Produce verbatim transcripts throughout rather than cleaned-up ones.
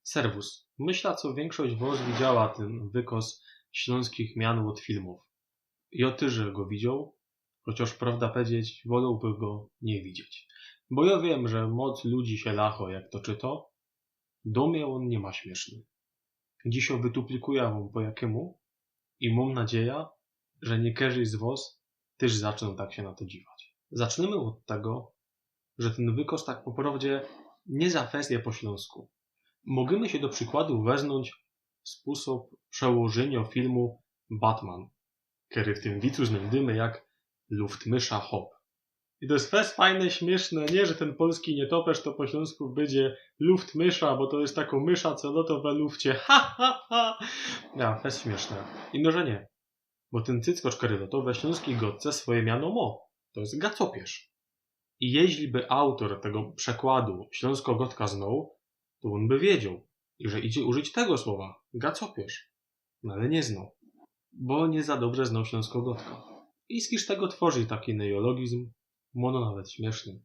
Serwus. Myślã, co wiynkszość wŏs widziała tyn wykŏz ślōnskich mianōw ôd filmōw. Jŏ tyż go widzioł, chociŏż prŏwda powiedzieć, wolołbych go niy widzieć. Bo jŏ wiym, że moc ludzi sie lachŏ, jak to czytŏ. Do mie ôn niy ma śmiyszny. Dzisiŏ wytuplikujã wōm po jakimu i mōm nadzieja, że niykerzy z wŏs tyż zaczōm tak sie na to dziwać. Zacznymy ôd tego, że tyn wykŏz tak po prŏwdzie niy za fest je po ślōnsku. Możymy sie do przikładu weznōńć spōsob przełożyniŏ filmu Batman, kery w tym wicu znajdymy jak Luftmysza Hop. I to je fest fajne, śmiyszne, niy, że tyn polski nietoperz to po ślōnsku bydzie Luftmysza, bo to je takŏ mysza, co lŏtŏ we lufcie. Ha, ha, ha! Ja, fest śmiyszne. Ino, że niy. Bo tyn cyckŏcz, kery lŏtŏ, we ślōnskij gŏdce swoje miano mŏ. To je gacopierz. I jeźli by autor tego przekładu ślōnskŏ gŏdka znoł, to ôn by wiedzioł, że idzie użyć tego słowa, gacopierz. No ale niy znoł. Bo niy za dobrze znoł ślōnskŏ gŏdka. I z kiż tego tworzij taki neologizm, mōno nawet śmiyszny.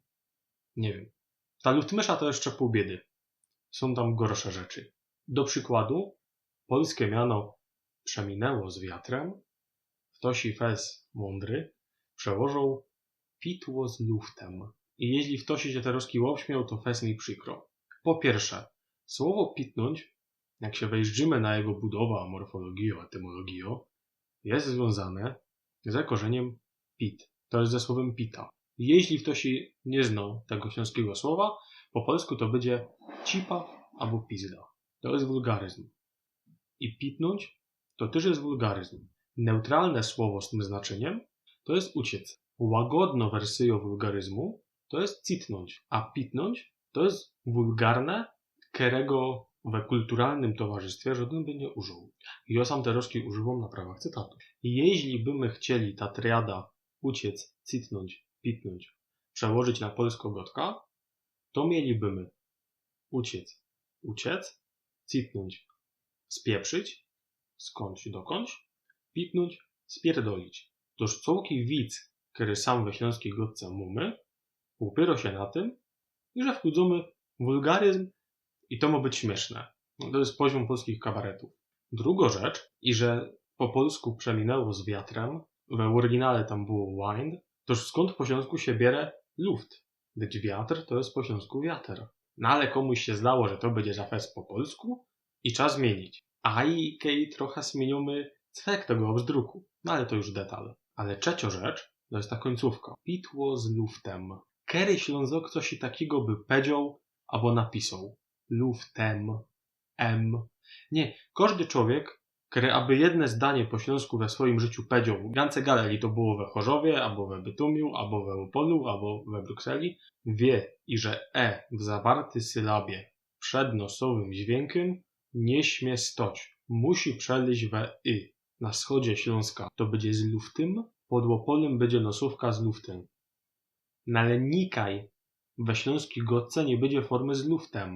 Niy wiym. Ta Luftmysza to jeszcze pōł biedy. Sōm tam gorsze rzeczy. Do przikładu, polske miano przeminęło z wiatrym, ftoś fest mōndry przełożoł pitło z luftym. I jeźli ftoś sie terŏzki ôbśmioł, to fest mi przikro. Po piyrsze, słowo pitnōńć, jak sie wejrzymy na jego budowã, morfologijŏ, etymologijŏ, je zwiōnzane ze korzyniym pit. To je ze słowym pita. Jeźli ftoś niy znoł tego ślōnskigo słowa, po polsku to bydzie cipa abo pizda. To je wulgaryzm. I pitnōńć to tyż je wulgaryzm. Neutralne słowo z tym znaczyniym to je uciec. Łagodnŏ wersyjŏ wulgaryzmu to je citnōńć, a pitnōńć to je wulgarne, kerego we kulturalnym towarzystwie żŏdyn by niy użył. I jŏ sam terŏzki używōm na prawach cytatu. Jeźli by my chcieli ta triada uciec, citnōńć, pitnōńć przełożyć na polskõ gŏdkã, to mieli by my uciec, uciec, citnōńć, spieprzyć, skōndś, dokōndś, pitnōńć, spierdolić. Tōż cołki wic, kery sam we ślōnskij gŏdce mōmy, ôpiyrŏ sie na tym, iże wchōndzōmy wulgaryzm i to mŏ być śmiyszne. To je poziōm polskich kabaretōw. Drugŏ rzecz, iże po polsku przeminęło z wiatrym, we ôryginale tam było wind, tōż skōnd po ślōnsku sie biere luft? Dyć wiatr to je po ślōnsku wiater. No ale kōmuś sie zdało, że to bydzie za fest po polsku i trzeba zmiynić. A i kej trocha zmiyniymy cwek tego ôbzdruku. No ale to już detal. Ale trzeciŏ rzecz to je ta kōńcōwka. Pitło z luftym. Kery Ślōnzok coś takigo by pedzioł abo napisoł? Luftym. M. Niy, kożdy człowiek, kery aby jedne zdanie po ślōnsku we swojim życiu pedzioł, gance gale, ili to było we Chorzowie, abo we Bytumiu, abo we Opolu, abo we Brukseli, wiy, iże e w zawartyj sylabie przed nosowym dźwinkym niy śmie stoć. Musi przelyźć we y. Na wschodzie Ślōnska to bydzie z luftym, pod Ôpolym bydzie nosōwka z luftym. No ale nikaj we ślōnskij gŏdce niy bydzie formy z luftym.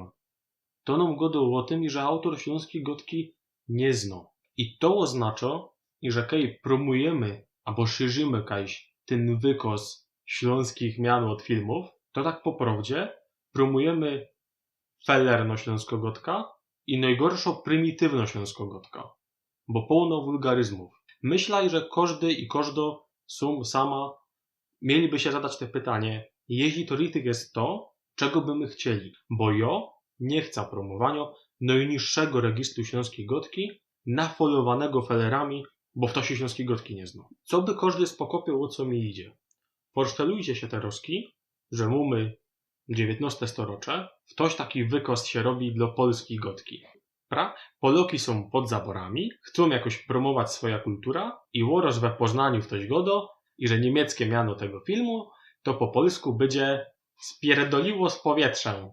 To nōm gŏdŏ ô tym, iże autor ślōnskij gŏdki niy znoł. I to ôznaczŏ, iże kej prōmujymy abo szerzymy kajś tyn wykŏz ślōnskich mianōw ôd filmōw, to tak po prŏwdzie prōmujymy felerno ślōnskŏ gŏdka i nojgorszŏ prymitiwnŏ ślōnskŏ gŏdka. Bo połno wulgaryzmōw. Myślã, iże kożdy i kożdŏ sōm sama mieliby sie zadać te pytanie, jeźli to richtig je to, czego by my chcieli, bo jŏ niy chcã prōmowaniŏ nojniższego registru ślōnskij gŏdki, nafolowanego felerami, bo ftoś ślōnskij gŏdki niy znoł. Co by kożdy spokopioł, ô co mi idzie. Forsztelujcie sie terŏzki, że mōmy dziewiyntnŏste storocze, ftoś taki wykŏz sie robi dlŏ polskij gŏdki. Pra? Poloki sōm pod zaborami, chcōm jakoś prōmować swojã kulturã i ôroz we Poznaniu ftoś gŏdŏ, iże niymieckie miano tego filmu to po polsku bydzie spierdoliło z powietrzem.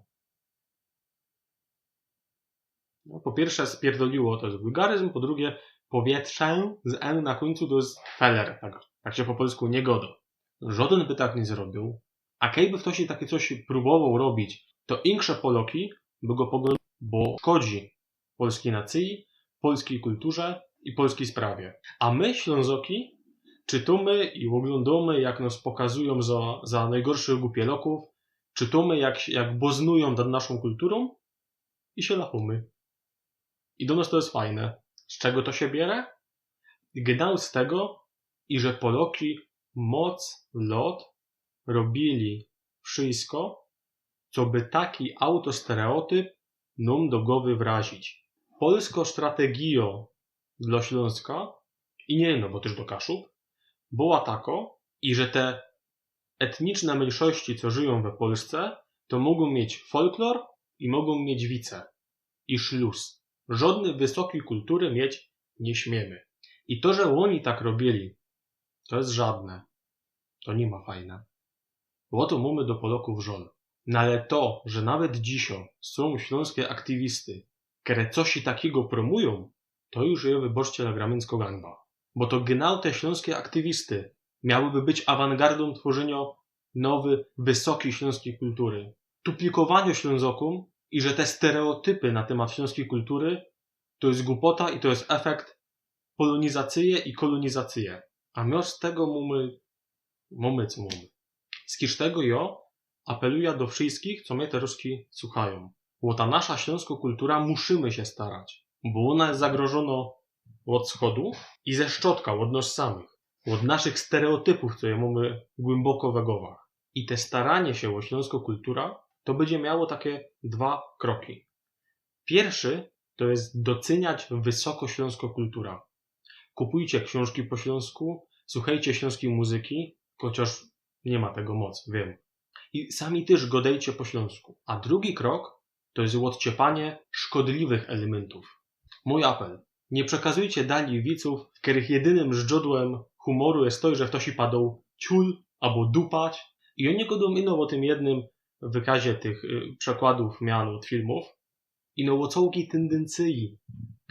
No, po piyrsze, spierdoliło to je wulgaryzm, po drugie, powietrze z n na kōńcu to je feler. Tak, tak sie po polsku niy gŏdŏ. Żŏdyn by tak niy zrobiōł. A kej by ftoś taki coś prōbowoł robić, to insze Poloki by go pogōnili, bo szkodzi polskij nacyji, polskij kulturze i polskij sprawie. A my, Ślōnzoki, czytōmy i ôglōndōmy, jak nŏs pokazujōm za, za nojgorszych gupielokōw, czytōmy, jak, jak boznujōm nad naszōm kulturōm i sie lachōmy. I do nŏs to je fajne. Z czego to sie biere? Genau z tego, iże Poloki moc lot robiyli wszysko, coby taki autostereotyp nōm do gowy wrazić. Polsko strategijŏ dlŏ Ślōnska i niy ino, bo tyż do Kaszub, była tako, iże te etniczne mynszŏści, co żyjōm we Polsce, to mogōm mieć folklor i mogōm mieć wice. I szlus. Żŏdnyj wysokiej kultury mieć niy śmiymy. I to, że ôni tak robiyli, to je żŏdne. To niy ma fajne. Bo to mōmy do Polokōw żŏl. No ale to, że nawet dzisiŏ sōm ślōnske aktiwisty, kere coś takigo prōmujōm, to już je, wybaczcie, ale gramyńsko gańba. Bo to genau te ślōnske aktiwisty miałyby być awangardōm tworzynio nowyj, wysokiej ślōnskij kultury. Tuplikowaniŏ Ślōnzokōm i że te stereotypy na tymat ślōnskij kultury to je gupota i to je efekt polōnizacyje i kolōnizacyje. A my z tego mōmy, mōmy co mōmy. Skij tego jŏ apelujã do wszyskich, co mie te rozki suchajōm. Bo ta nasza ślōnsko kultura musimy sie starać, bo ôna je zagrożōno ôd schodu i ze szczodka, ôd nŏs samych, ôd naszych stereotypōw, co je mōmy głyboko we gowach. I te staranie sie ô ślōnsko kultura to bydzie miało take dwa kroki. Piyrszy to je docyniać wysoko ślōnsko kultura. Kupujcie ksiōnżki po ślōnsku, suchejcie ślōnskij muzyki, chociŏż niy ma tego moc, wiym. I sami tyż gŏdejcie po ślōnsku. A drugi krok to je ôdciepanie szkodliwych elymyntōw. Mōj apel. Niy przekazujcie dalij wicōw, kerych jedynym zdrzodłym humoru je to, że ftoś padoł ciul abo dupać. I jŏ niy gŏdōm ino ô tym jednym wykazie tych y, przekładōw mian ôd filmōw, ino ô cołkij tyndyncyji,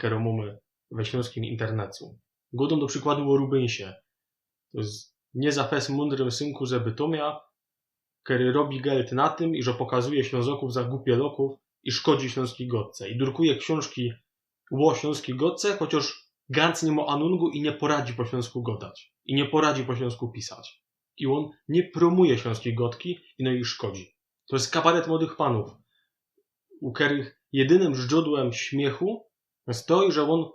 kerõ mōmy we ślōnskim internecu. Gŏdōm do przikładu ô Rubinsie. To je niy za fest mōndrym synku ze Bytōmia, kery robi geld na tym, iże pokazuje Ślōnzokōw za gupielokōw i szkodzi ślōnskij gŏdce. I drukuje ksiōnżki ô ślōnskij gŏdce, chociŏż gans niy mŏ anungu i niy poradzi po ślōnsku gŏdać. I niy poradzi po ślōnsku pisać. I ôn niy prōmuje ślōnskij gŏdki, ino i szkodzi. To je kabaret młodych panōw, u kerych jedynym zdrzodłym śmiychu je to, że ôn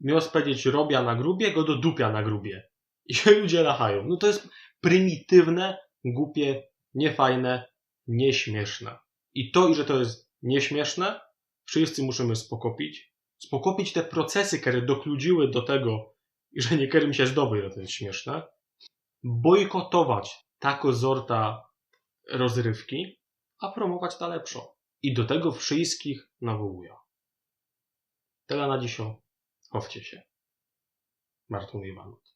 mioł powiedzieć robia na grubie, gŏdŏ dupia na grubie. I sie ludzie lachajōm. No to je prymitywne, gupie, niyfajne, niyśmiyszne. I to, iże to je niyśmiyszne, wszyscy musimy spokopić. Spokopić te procesy, kere dokludziły do tego, iże niykerym sie zdŏwŏ, iże to je śmiyszne. Bojkotować tako zorta rozrywki, a prōmować ta lepszŏ. I do tego wszyskich nawołujã. Tela na dzisiŏ. Chowcie sie. Martōn Iwanut.